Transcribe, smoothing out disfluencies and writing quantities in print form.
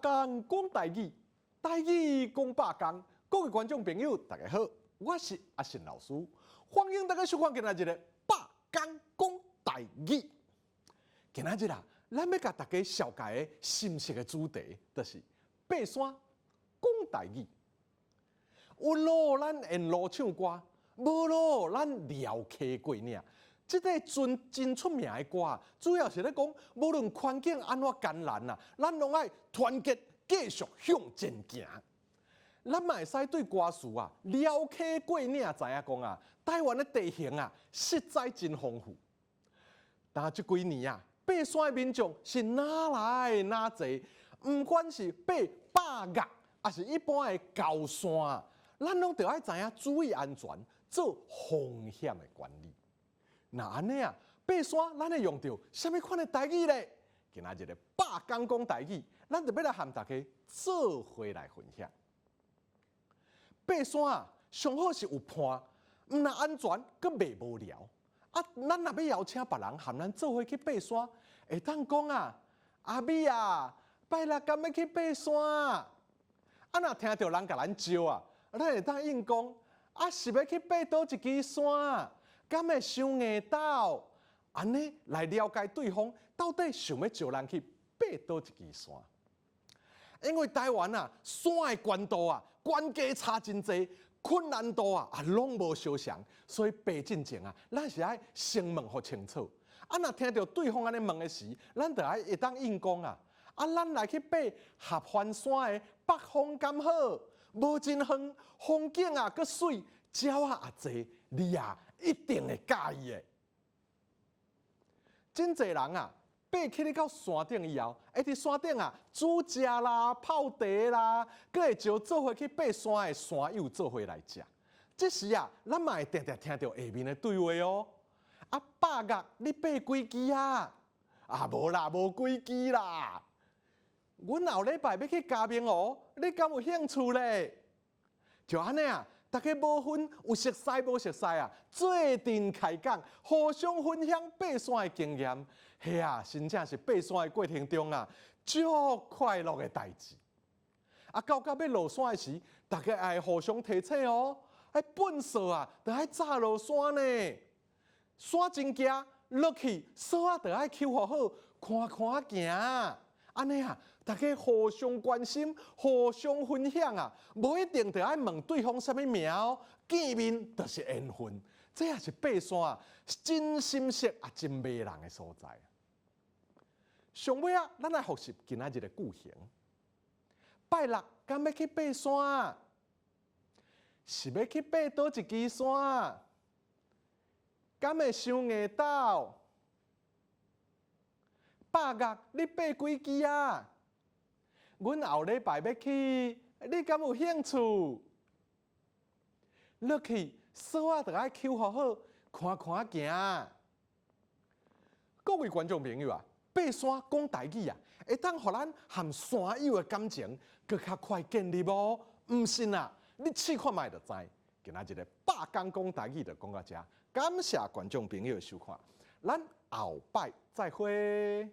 工講台語，台語講百工。各位觀眾朋友，大家好，我是阿信老師，歡迎大家收看今仔日的百工講台語。今仔日啊，咱欲共大家紹介的心適的主題，就是爬山講台語。有路咱沿路唱歌，無路咱撩溪過嶺。這個真真出名的歌，主要是咧講，無論環境按怎艱難啊，咱攏愛團結，繼續向前行。咱嘛會使對歌詞啊，撩溪過嶺，知影講啊，台灣的地形啊，實在真豐富。但這幾年啊，爬山的民眾是愈來愈濟，毋管是爬百岳，抑是一般的高山，咱攏著愛知影注意安全，做風險的管理。若按呢啊，爬山咱會用著啥物款的台語咧？今仔日的百工講台語，咱就欲來和大家做伙來分享。爬山啊，上好是有伴，毋但安全，閣袂無聊。啊，咱若欲邀請別人和咱做伙去爬山，會當講啊，阿美啊，拜六敢欲去爬山？啊，若聽著人共咱招啊，咱會當應講，啊，是欲去爬佗一支山？敢會傷硬斗？按呢來了解對方到底想欲招咱去爬佗一支山。因為台灣啊，山的懸度啊，懸低差真濟，困難度啊，啊攏無相仝，所以爬進前啊，咱是愛先問予清楚。啊，若聽著對方按呢問的時，咱就愛會當應講啊，啊，咱來去爬合歡山的北峰敢好？無真遠，風景啊閣媠，鳥仔也濟，你啊一定會佮意的。真濟人啊，爬起咧到山頂以後，會佇山頂啊煮食啦、泡茶啦，閣會招做伙去爬山的山友做伙來食。這時啊，咱嘛會定定聽著下面的對話哦。啊，百岳你爬幾支啊？啊，無啦，無幾支啦。阮後禮拜欲去嘉明湖，你敢有興趣咧？就按呢啊，大家無分有熟似無熟似啊，做陣開講，互相分享爬山的經驗，彼啊，真正是爬山的過程中啊，足快樂的代誌。啊，到到欲落山的時，大家愛互相提醒哦。彼糞埽啊，著愛早落山呢。山真崎，落去索仔著愛搝予好，寬寬行。按呢啊，大家互相關心，互相分享啊，無一定著愛問對方啥物名哦，見面就是緣分。這也是爬山啊，真心適啊，真迷人的所在。上尾啊，咱來複習今仔日的句型。拜六敢欲去爬山？是欲去爬佗一支山？敢會傷硬斗？百岳你爬幾支啊？阮後禮拜欲去，你敢有興趣？落去索仔著愛搝予好，寬寬行。各位觀眾朋友啊，爬山講台語啊，會當予咱和山友的感情閣較快建立哦。毋信啊，你試看覓就知。今仔日的百工講台語就講到遮，感謝觀眾朋友的收看，咱後擺再會。